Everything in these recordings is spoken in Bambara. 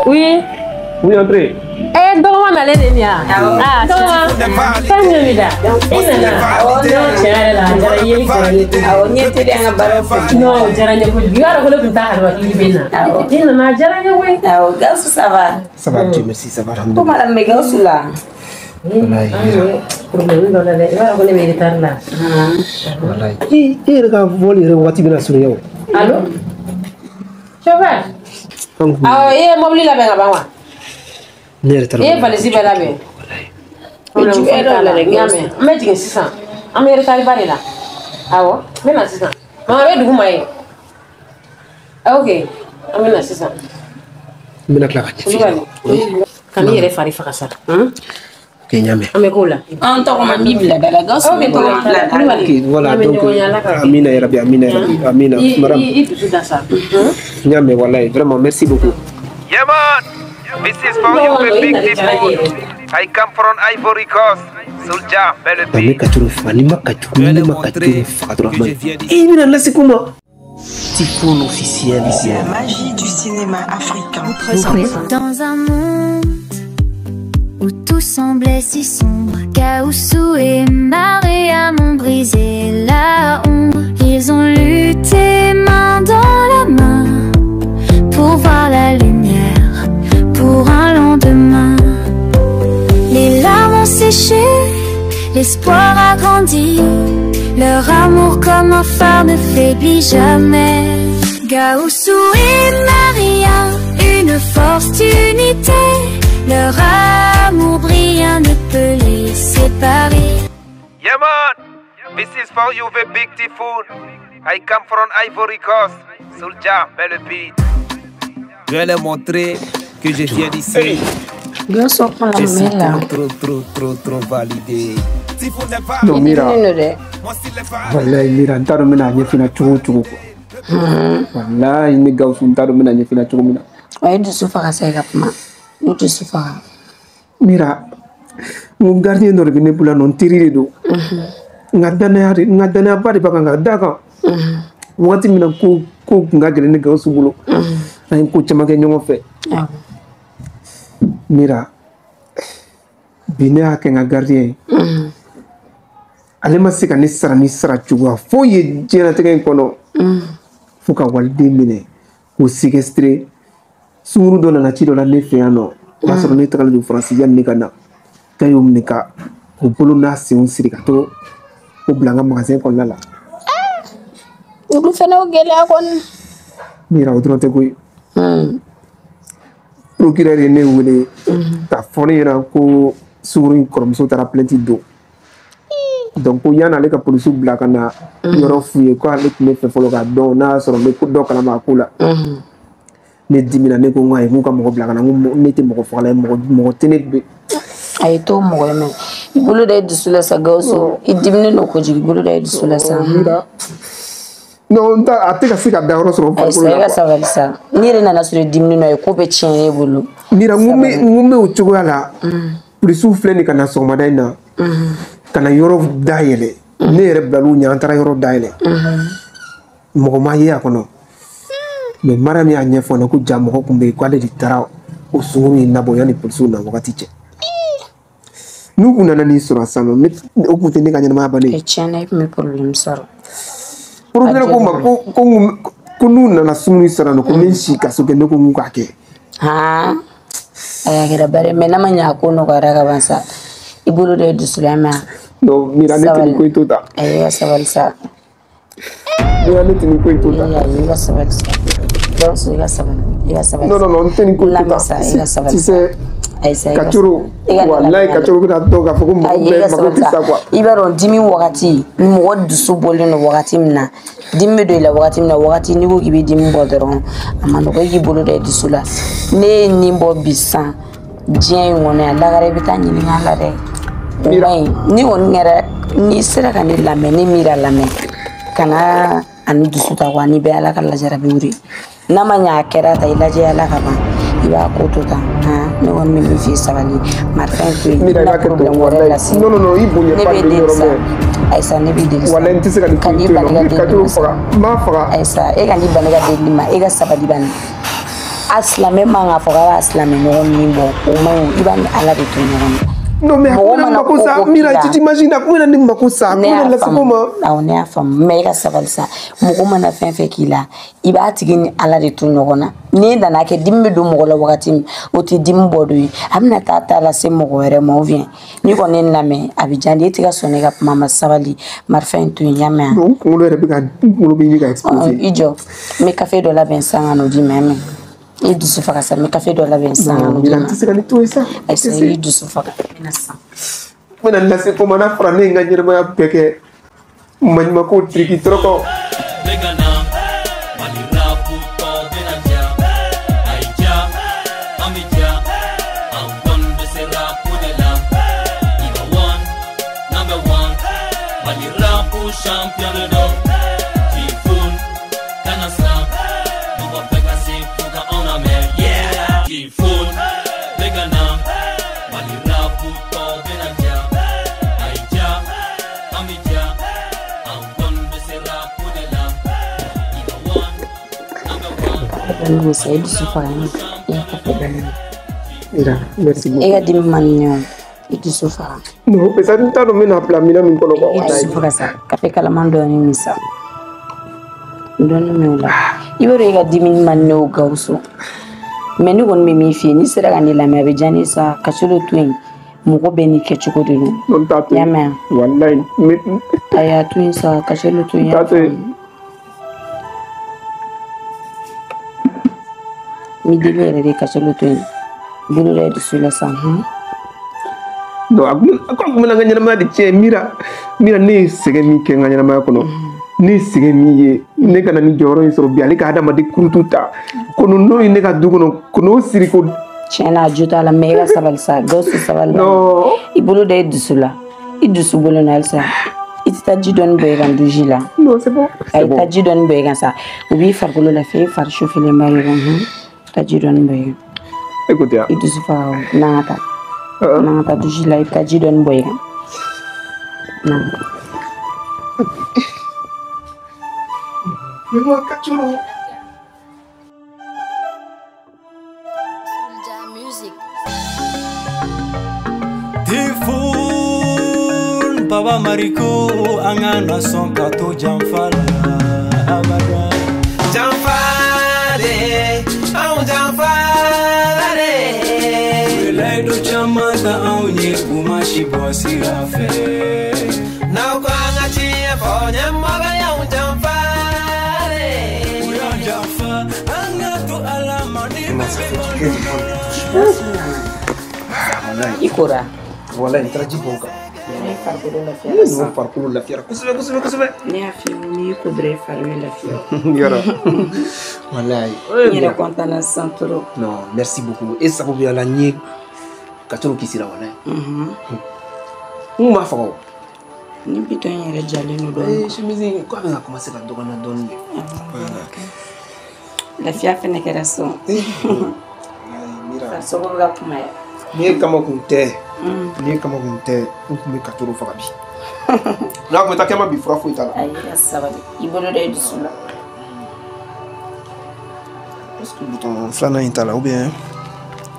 Oui. Oui, entrez. Eh, dɔgɔma nalen de nin ya? Ah, dɔgɔma. Fɛn jumɛn b'i da? I nana. Non, tiɲɛ yɛrɛ la, a diyara n ye, i diyara n ye. Awɔ, n ye teli an ka baara fɛ. Non, o diyara n ye kojugu. I b'a dɔn ko ne tun t'a kalama k'i bɛ na. I nana, a diyara n ye koyi. Awɔ, Gawusu, ça va? Ça va, Dieu merci, ça va, Ko alhamdoulilah. madame bɛ Gawusu la? Walayi. Problème dɔ la dɛ. I b'a dɔn ko ne bɛ retard la. Walayi. I yɛrɛ ka vol yɛrɛ waati bɛna surunya o. Allo? Chauffeur? Awɔ, i ye mobili labɛn ka ban wa? Ne yɛrɛ taara. I ye valise bɛɛ labɛn? Problème foyi t'a la. N y'a mɛn. N bɛ jigin sisan. An bɛ retard ba de la. Awɔ, n bɛ na sisan. Mama bɛ dugu ma yen. Ok, an bɛ na sisan. N bɛna tila ka ɲɛf'i ɲɛna. Kulubali, ka n'i yɛrɛ fari faga sa. Ok, n y'a mɛn. An bɛ k'o la. An tɔgɔma n b'i bila da la. Gawusu bɛ tɔgɔma bila da la. Ok, voilà, donc, amina ya Rabbi, amina ya Rabbi, amina. Madame. I dusu da sa. N y'a mɛn, walayi, vraiment, merci beaucoup. Yeah, man. This is for you, the big people. I come from Ivory Coast. Soulja, belle Ne ka turu faga, ni ma ka jugu, ni ma ka turu faga dɔrɔn a man ɲi. I bɛna lase ko ma. Typhoon officiel. La magie du cinéma africain. Dans un monde où tout semblait si sombre, Gaoussou et Mariam ont brisé la ombre. Ils ont lutté main dans la main pour voir la lumière, pour un lendemain. Les larmes ont séché, l'espoir a grandi. Leur amour comme un phare ne faiblit jamais. Gaoussou et Maria, une force d'unité. Leur amour brillant ne peut les séparer. Yeah, man. This is for you, the big typhoon. I come from Ivory Coast. Soulja, belle beat. Je vais leur montrer que je viens d'ici. Gawusu, kuma Je suis la mɛn la. trop, trop, trop, trop validé. Non, Mira. I diminen don dɛ. Walayi, Mira, n t'a dɔn n bɛna a ɲɛf'i ɲɛna cogo o cogo quoi. Walayi, ne Gawusu, n t'a dɔn n bɛna ɲɛf'i ɲɛna cogo min na. Wa i dusu faga sa i ka kuma. I dusu faga. Mira, n ko gardien dɔ de bɛ ne bolo yan nɔ, n teri de don. N ka danaya de, n ka danayaba de b'a kan ka d'a kan. Wagati min na ko ko kun ka gɛlɛn ne Gawusu bolo. An ye ko caman kɛ ɲɔgɔn fɛ. Mira, bi ne y'a kɛ n ka gardien ye. Ale ma se ka ne sara ni sara cogoya foyi ye diɲɛlatigɛ in kɔnɔ. Fo ka waliden minɛ k'o séquestrer. Sunguru dɔ nana ci dɔ la ne fɛ yan nɔ. O b'a sɔrɔ ne tagalen don Faransi yanni ne ka na. K'a y'o minɛ ka o bolo n'a senw siri ka to o bila n ka magasin kɔnɔna la. Olu fɛnɛ o gɛlɛya kɔni. Mira, o dɔrɔn tɛ koyi. Procureur ye ne wele k'a fɔ ne ɲɛna ko sunguru in kɔrɔmuso taara plainte don. Donc ko yanni ale ka polisiw bila ka na yɔrɔ f'u ye ko ale tun bɛ fɛ fɔlɔ k'a dɔn n'a y'a sɔrɔ n bɛ ko dɔ kalama a ko la. Ne dimina, ne ko n ko ayi, n k'u ka mɔgɔ bila ka na, n ko ne tɛ mɔgɔ fagala ye, mɔgɔ tɛ ne bɛ. A ye t'o mɔgɔ ye mɛ. I bolo da i dusu la sa Gawusu. I diminen don kojugu, i bolo da i dusu la sa. Mira. Non, n t'a a tɛ ka se ka dayɔrɔ sɔrɔ n Ayi farikolo sa, i la ka quoi. sabali sa. N'i yɛrɛ nana sɔrɔ i diminen don, a ye ko bɛɛ tiɲɛ e bolo. Mira, n ko n bɛ o cogoya la. Polisiw filɛ nin ka na sɔgɔmada in na. Ka na yɔrɔ dayɛlɛ. Ne yɛrɛ bilal'u ɲɛ, an taara yɔrɔ dayɛlɛ. Mɔgɔ ma ye a kɔnɔ. Mais Mariam y'a ɲɛfɔ n ɲɛna ko ja mɔgɔ tun bɛ yen k'ale de taara o sunguru in labɔ yanni polisiw na wagati cɛ. N'u kun nana nin sɔrɔ sisan nɔ, o kun tɛ ne ka ɲɛnamaya bannen ye. Tiɲɛ na, i tun bɛ problème sɔrɔ. Procureur ko n ma ko n'u nana sunguru in sɔrɔ yan nɔ, ko n bɛ n si kaso kɛ, ne ko n k'u k'a kɛ. Han, a y'a kɛra baara ye mɛ n'a ma ɲɛ a ko nɔgɔyara ka ban sa. I bolo da i dusu la mɛ. Non, Mira, ne tɛ nin ko in to tan. Ayi, i ka sabali sa. Mira, ne tɛ nin ko in to tan. Ayi, i ka sabali sa. Gawusu, i ka sabali. I ka sabali. Non, non, non, n tɛ nin ko in to Lamɛn tan. sa, i ka sabali Tu sa. sais, Ayi sa, i ka Kacoro, i ka walayi, lamɛn. Kacoro bɛna dɔn k'a fɔ ko mɔgɔ Ayi, i bɛɛ ka mako sabali tɛ sa. sa quoi. I b'a dɔn dimi wagati, ni mɔgɔ dusu bɔlen don wagati min na, dimi bɛ don i la wagati min na, wagati n'i ko k'i bɛ dimi bɔ dɔrɔn, a ma nɔgɔ i k'i bolo da i dusu la. Ne ye nin bɔ bi sisan, diɲɛ in kɔnɔ yan, lagara i bɛ taa ɲininka a la dɛ. O man ɲi. Ni kɔni kɛra, n'i sera ka ne lamɛn, ne Mira lamɛn, kana ani dusu ta quoi, n'i bɛ Ala ka lajarabi wuli. N'a ma ɲɛ a kɛra tan, i lajɛ Ala ka ban. I b'a ko to tan. Han, ne kɔni bɛ min f'i ye, sabali. Marifa in to yen. Mira, i I bɛna b'a kɛ ten, problème wɛrɛ walayi. lase. Non, non, non, i bonya Ne ba b'e de deli yɔrɔ sa. mɛn. Ayisa, ne b'i deli sa. Walayi, n tɛ se ka nin ko in Kan'i to yen bali nɔ. ka N bɛ delili Kacoro ma sa. faga. N b'a faga. Ayisa, e kan'i bali ka delili ma, e ka sabali bani. A silamɛ man k'a fɔ k'a b'a silamɛ ɲɔgɔn min bɔ o man ɲi, i b'a ni Ala de to ɲɔgɔn na. Non mais mɔgɔ mana ko sa Mira, tu t'imagines a kun bɛna ne mako sa, a kun bɛna lase ko ma. Awɔ, ne y'a faamu, mais i ka sabali sa. Mɔgɔ mana fɛn fɛn k'i la, i b'a tigi ni Ala de to ɲɔgɔn na. N'i nana kɛ dimi bɛ don mɔgɔ la wagati min, o tɛ dimi bɔ dɔ ye, a bɛna taa ta lase mɔgɔ wɛrɛ ma. Ou bien n'i kɔni ye nin lamɛn, a bɛ diya n ye. E tɛ ka sɔn ne ka kuma ma, sabali, marifa in to yen, y'a mɛn wa? Non, n kunkolo yɛrɛ bɛ ka, n kunkolo bɛ ɲini ka exploser. I jɔ, n bɛ kafe dɔ labɛn sisan ka n'o d'i ma, y'a mɛn? I dusu faga sa, n bɛ kafe dɔ labɛn sisan ka n'o d'i ma. N tɛ se ka nin to yen sa. Ayi, i dusu faga, n bɛna sisan. N bɛna nin lase ko ma, n'a fɔra ne ye n ka ɲɛnamaya bɛɛ kɛ maɲumanko tiriki tɔrɔkɔ. Musa, i dusu faga ne, i y'a kafe dɔɔni. Mira, merci beaucoup. E ka dimi man di ne o, i dusu faga. Non, parce que n t'a dɔn n bɛna bila minɛn min kɔnɔ quoi. I dusu faga sa, kafe kalaman dɔɔni min sa. Dɔɔni min o la. I b'a dɔn i ka dimi man di ne o Gawusu. Mais ne kɔni bɛ min f'i ye, n'i sera ka ne lamɛn, a bɛ diya ne ye sa. Ka se dɔ to yen, mɔgɔ bɛɛ n'i kɛcogo de don. Non, n t'a to yen. I y'a mɛn wa? Walayi. Ayi, a to yen sa, ka se dɔ to yen. N t'a to yen. N b'i deli yɛrɛ de, ka se dɔ to yen. Bolo da i dusu la sa. Non, a kun bɛna n ka ɲɛnamaya de tiɲɛ. Mira, Mira, ne ye sɛgɛn min kɛ n ka ɲɛnamaya kɔnɔ, ne ye sɛgɛn min ye, ne ka na ni jɔyɔrɔ in sɔrɔ bi, ale ka hadamaden kurutu ta ko n'o ye ne ka du kɔnɔ ko n'o siri ko. Tiɲɛ na, a jo t'a la, mais i ka sabali sa, Gawusu, sabali. Non. I bolo da i dusu la, i dusu bolo na halisa. I tɛ taa ji dɔɔni bɔ i kan douche la. Non, c'est bon. Ayi, taa ji dɔɔni bɔ i kan sa, o b'i farikolo lafiya, i fari sufilen ba ye. Taa ji dɔɔni bɔ i kan. Écoutez. I dusu faga o, n'an ka taa. N'an ka taa douche la, i bɛ taa ji dɔɔni bɔ i kan. Na. Tifun, Baba Mariko, an ka na sɔn ka to janfa la abada. Janfa de, anw janfa la de. U ye layidu caman ta anw ye, u ma si bɔ sira fɛ. N'aw ko an ka tiɲɛ fɔ, ɲɛmɔgɔ y'anw janfa de. U y'an janfa, an ka to Ala ma ni bɛɛ bɛ bɔ. I kora. Walayi, n taara ji bɔn kan. Ne farikolo lafiyara sisan. Ne farikolo lafiyara kosɛbɛ kosɛbɛ kosɛbɛ. Ne y'a f'i ye n'i ko dɔrɔn i fari bɛ lafiya. Yɔrɔ. Walayi. N yɛrɛ content na sisan trop. Non, merci beaucoup. E sababuya la n ye Katoro kisira walayi. N kun b'a faga o. Ni bitɔn in yɛrɛ jalen don dɔɔni. Ee, chemise in ko a bɛ ka commencer ka dɔgɔ n na dɔɔni de. Lafiya fɛnɛ kɛra sisan. Farisogo bɛ ka kumaya. N'i ye kama kun tɛ, n'i ye kama kun tɛ, n kun bɛ Katoro faga bi. N'a kun bɛ taa kɛma bi, fura foyi t'a la. Ayi, i ka sabali, i bolo da i dusu la. Est-ce que bouton filanan in t'a la ou bien?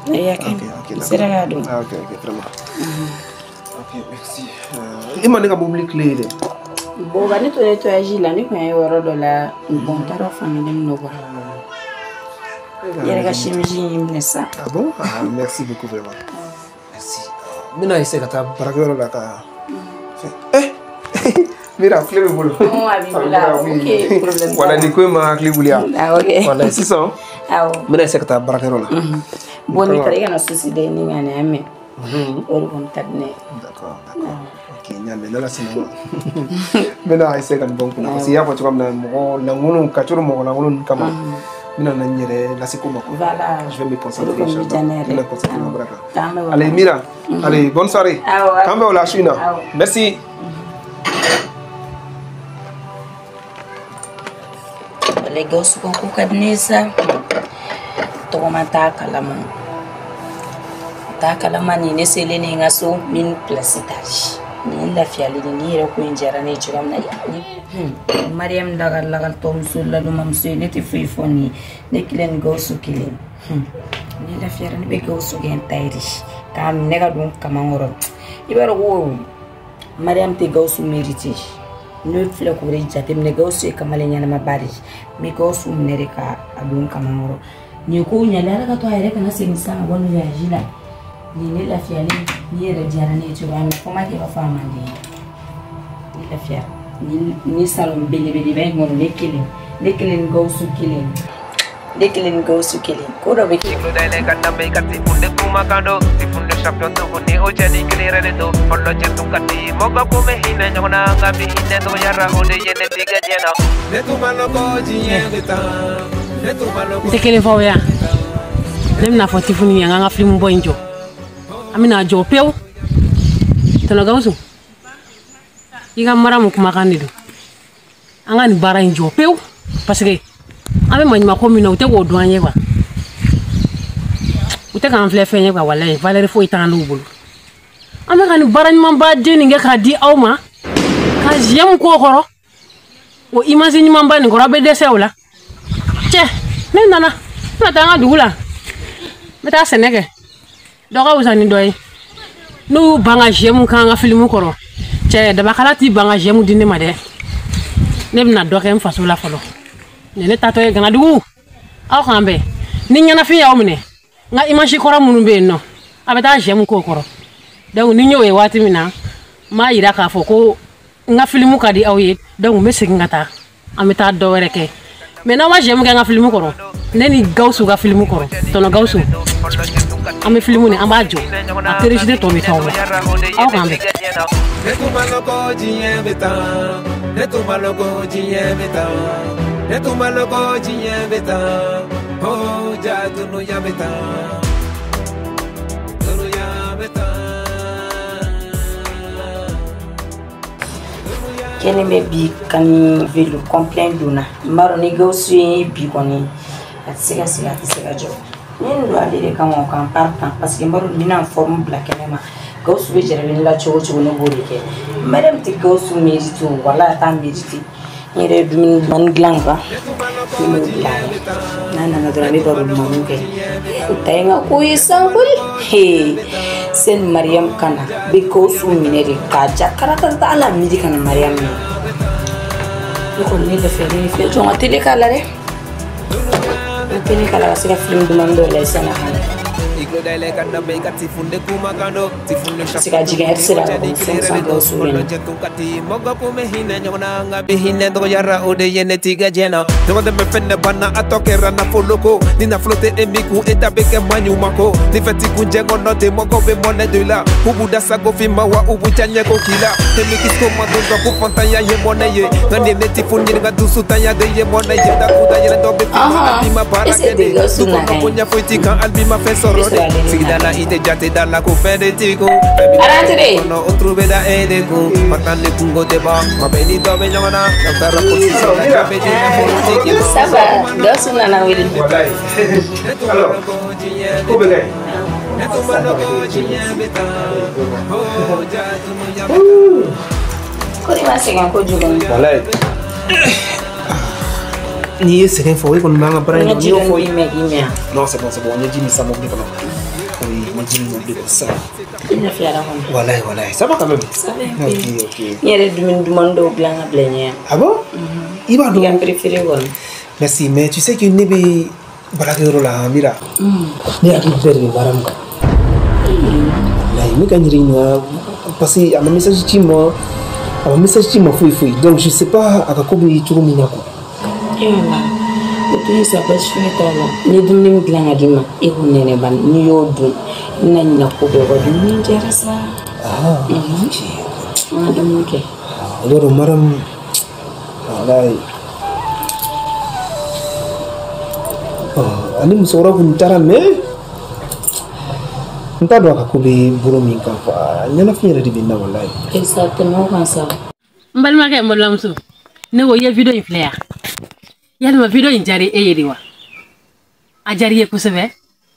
Ayi, a kɛ. I sera k'a don. Ah, ok, ok, vraiment. Ok, merci. I ma ne ka mobili clé ye dɛ. Bon, ka ne to nettoyage la, ne kun ye yɔrɔ dɔ la, bon, n t'a dɔn fan kelen min don quoi. I yɛrɛ ka chemise in minɛ sisan. Ah bon? Ah, merci beaucoup vraiment. Merci. N bɛna essayer ka taa baarakɛyɔrɔ la ka. Eh! Mira, clé bɛ bolo. Oh, a b'i bolo. Ok, problème. Wala nin ko in ma hakili wuli yan. Ah, ok. Wala sisan. Awɔ. N bɛna essayer ka taa baarakɛyɔrɔ la. Bon, n'i taara i kana souci da i ni kan dɛ, y'a mɛn? O de kɔni ka di ne ye. D'accord, d'accord. Ok, n y'a mɛn, n'Ala sɔnna ma. N bɛna essayer ka nin bɔ n kunna parce que i y'a fɔ cogoya min na, mɔgɔ lankolon ka coro mɔgɔ lankolon ninnu kama. N bɛna na n yɛrɛ lase ko ma quoi. Voilà. Je vais me concentrer. O de kɔni bɛ diya ne yɛrɛ. N bɛna concentrer n ka baara kan. Awɔ. Allez Mira, allez, bonne soirée. Awɔ. K'an bɛn o la su in na. Awɔ. Merci. Walayi, Gawusu ka ko ka di ne ye sa. Tɔgɔma t'a kalama. T'a kalama nin ne selen ne n ka so min place tali. Nin ye lafiyali de ni yɛrɛ ko in diyara ne ye cogoya min na. Mariam lagal tɔmuso ladumamuso ye, ne tɛ foyi fɔ nin ye. Ne kelen ni Gawusu kelen. Ne lafiyara, ne bɛ Gawusu kɛ n ta ye de k'a minɛ ka don kaman kɔrɔ. I b'a dɔn ko Mariam tɛ Gawusu mérite. Ne filɛ k'o de jateminɛ, Gawusu ye kamalen ɲɛnamaba de ye. N bɛ Gawusu minɛ de ka a don kaman kɔrɔ. Nin ye kow ɲalen, Ala ka to a yɛrɛ kana segin sisan ka bɔ nin voyage la. Nin ne lafiyalen, ni yɛrɛ diyara ne ye cogoya min na, fo n b'a kɛ i b'a fɔ a man di n ye. Ne lafiyara ni salon belebeleba in kɔnɔ, ne kelen, ne kelen ni Gawusu kelen, ne kelen ni Gawusu kelen, ko dɔ bɛ kɛ. Dayɛlɛ ka danbe ka tifunde kumakan do tifunde champion tuguni o cɛ ni kelen yɛrɛ de do fɔlɔ cɛ tun ka di mɔgɔ kun bɛ hinɛ ɲɔgɔn na nka bi hinɛ dɔgɔyara o de ye ne tigɛ diɲɛ na. Ne tun ma lɔn ko diɲɛ bɛ tan, ne tun ma lɔn N tɛ kelen fɔ aw ye yan. Ne bɛna fɔ Tifuni ye an ka filimu bɔ in jɔ. An bɛna jɔ pewu. Tɔnɔ Gawusu, i ka mara mun kumakan de don. An ka nin baara in jɔ pewu parce que an bɛ maɲumanko min na, u tɛ k'o dɔn an ye quoi. U tɛ k'an filɛ fɛn ye quoi, walayi valeur foyi t'an n'u bolo. An bɛ ka nin baara ɲumanba den nin kɛ k'a di aw ma ka j'aime k'o kɔrɔ, o image ɲumanba nin kɔrɔ, aw bɛ dɛsɛ o la. Cɛ, ne nana, n bɛna taa an ka dugu la, n bɛ taa sɛnɛ kɛ. Dɔ ka wusa ni dɔ ye. N'u y'u ban ka j'aime k'an ka filimu kɔrɔ, cɛ, dabakala t'i ban ka j'aime di ne ma dɛ. Ne bɛna dɔ kɛ n faso la fɔlɔ. Nin ne taatɔ ye Ganadugu. Aw k'an bɛn ni ɲɛnafin y'aw minɛ. N ka image kɔrɔ minnu bɛ yen nɔ, a bɛ taa j'aime k'o kɔrɔ. Donc ni n y'o ye waati min na, n b'a yira k'a fɔ ko n ka filimu ka di aw ye. Donc n bɛ segin ka taa, an bɛ taa dɔ wɛrɛ kɛ. Mais n'aw ma j'aime kɛ n ka filimu kɔrɔ, ne ni Gawusu ka filimu kɔrɔ, tɔnɔ Gawusu, an bɛ filimu nin, an b'a jɔ, a curiosité tɔ bɛ t'aw la. Aw k'an bɛn. Ne tun ma lɔn ko diɲɛ bɛ tan, ne tun ma lɔn ko diɲɛ bɛ tan, ne tun ma lɔn ko diɲɛ bɛ tan, oh ja dunuya bɛ tan, dunuya bɛ tan. Kelen bɛ bi kani velu complet donna. N b'a dɔn ni Gawusu ye bi kɔni, a tɛ se ka sigi, a tɛ se ka jɔ. N ye nin don ale de kama, o kan partant, parce que n b'a dɔn n bɛna forme bila kɛnɛ ma. Gawusu bɛ jarabi ne la cogo o cogo, ne b'o de kɛ. Mariam tɛ Gawusu mérite o, wala a t'a mérite. N yɛrɛ ye dumuni dumanni dilan kan, ne m'o bila a ɲɛ. N'a nana dɔrɔn, an bɛ baro dumanniw kɛ. O ta ye n ka ko ye sankoli he. Sani Mariam ka na, n bɛ Gawusu minɛ de k'a ja karatata hali a miiri ka na Mariam minɛ. Ne kɔni, ne lafiyalen de filɛ. Jɔn ka télé k'a la dɛ, n ka télé k'a la ka se ka film dumanni dɔw lajɛ sisan ka na. Iglo dayɛlɛ ka danbe ka tifunde kumakan do tifunde Se ka jigin ɛri sera ka bɔ sisan, Gawusu bɛ na. Cɛ tun ka di mɔgɔ kun bɛ hinɛ ɲɔgɔn na nka bi hinɛ dɔgɔyara o de ye ne tigɛ diɲɛ na. Ɲɔgɔn dɛmɛ fɛn de banna, a tɔ kɛra nafolo ko. Ni nafolo tɛ e min kun, e ta bɛ kɛ maɲuman ko. Ni fɛn t'i kun jɛ kɔnɔ ten, mɔgɔw bɛ mɔnɛ don i la. U b'u da sago f'i ma wa u b'u ja ɲɛ ko k'i la. Ne mi kisko ma don dɔn ko fantanya ye mɔnɛ ye. Nka nin ne ti fo ɲininka, dusutanya de ye mɔnɛ ye. Dakuda yɛrɛ dɔ bɛ f'i ma, hali ma baara Ese kɛ de. de Gawusu Du kɔnɔ nana ko ye. ɲɛ foyi t'i kan, hali bi ma fɛn sɔrɔ de. Sigida la i tɛ jate da la ko fɛn de t'i kun. Fɛn min Arantire. kɔnɔ o turu bɛ da e de kun. Fatan ni kungo tɛ ban, ma bɛɛ ni dɔ bɛ ɲɔgɔn na. N'aw taara ko sisan la, gafe di nafolotigi ma. Ça va, Gawusu nana wele. Walayi. Alors, ko bɛ kɛ. Ne tun ma lɔn ko diɲɛ bɛ tan, oh ja dunuya bɛ tan. Ko de ma sɛgɛn kojugu. Walayi. N'i ye sɛgɛn fɔ, e kɔni b'an ka baara in N kɛ, ka n'i ji y'o dɔɔni fɔ. d'i ma k'i min yan. Non, c'est bon, c'est bon. N ye ji min sisan mobili kɔnɔ. Oui, n ye ji min mobili kɔnɔ sisan. I lafiyara kɔni. Walayi, walayi. Ça va quand même. Ça va un peu. Ok, ok. N yɛrɛ ye dumuni dumanni dɔw dilan ka bila n ɲɛ. Ah bon? I b'a I ka dɔn. préféré kɔni. Merci, mais tu sais que ne bɛ baarakɛyɔrɔ la, Mira. Ne hakili bɛɛ de bɛ baara min kan. Walayi, n bɛ ka n yɛrɛ ɲininka parce que a ma message ci n ma, a ma message ci n ma foyi foyi. Donc je sais pas a ka ko bɛ cogo min na quoi. Ayiwa, o to yen sa, basi foyi t'a la. N ye dumuni min dilan ka d'i ma, e k'o nɛnɛ bani. N'i y'o dun, i bɛna ɲinɛ ko bɛɛ kɔ. Dumuni diyara sa. Ah, ok. An ka dumuni kɛ. I b'a dɔn madame, walayi. Ani musokɔrɔba kun taara mais n t'a dɔn a ka ko bɛ bolo min kan quoi. Ɲɛnafin yɛrɛ de bɛ n na walayi. E sa, tɛmɛ o kan sa. N balimakɛ, n balimamuso, ne ko i ye vidéo in filɛ yan. Yalima vidéo in diyara e ye de wa? A diyara i ye kosɛbɛ,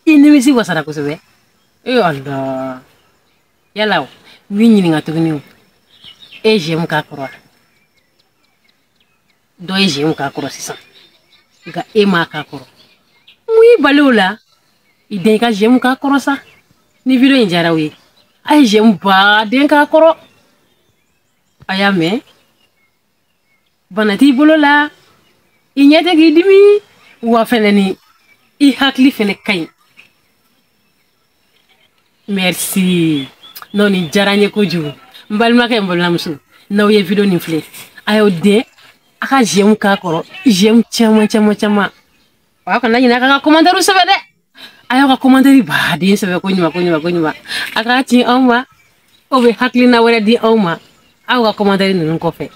i nimisi wasara kosɛbɛ. E Ala, yala o, n b'i ɲininka tuguni o. E ye j'aime k'a kɔrɔ wa? Dɔ ye j'aime k'a kɔrɔ sisan, nka e m'a k'a kɔrɔ. Mun y'i bali o la? I den ka j'aime k'a kɔrɔ sa. Ni vidéo in diyara aw ye, a ye j'aime baden k'a kɔrɔ. A y'a mɛn, bana t'i bolo la, i ɲɛ tɛ k'i dimi, wa fɛnɛ ni i hakili fɛnɛ ka ɲi. Merci. Non, nin diyara n ye kojugu. N balimakɛ, n balimamuso, n'aw ye vidéo nin filɛ, a y'aw den a ka j'aime k'a kɔrɔ, j'aime caman caman caman. Wa kana ɲinɛ a ka commentaire sɛbɛn dɛ. A y'aw ka commentaire baden sɛbɛn ko ɲuman ko ɲuman ko ɲuman. A k'a ci anw ma, o bɛ hakilina wɛrɛ di anw ma aw ka commentaire ninnu kɔfɛ.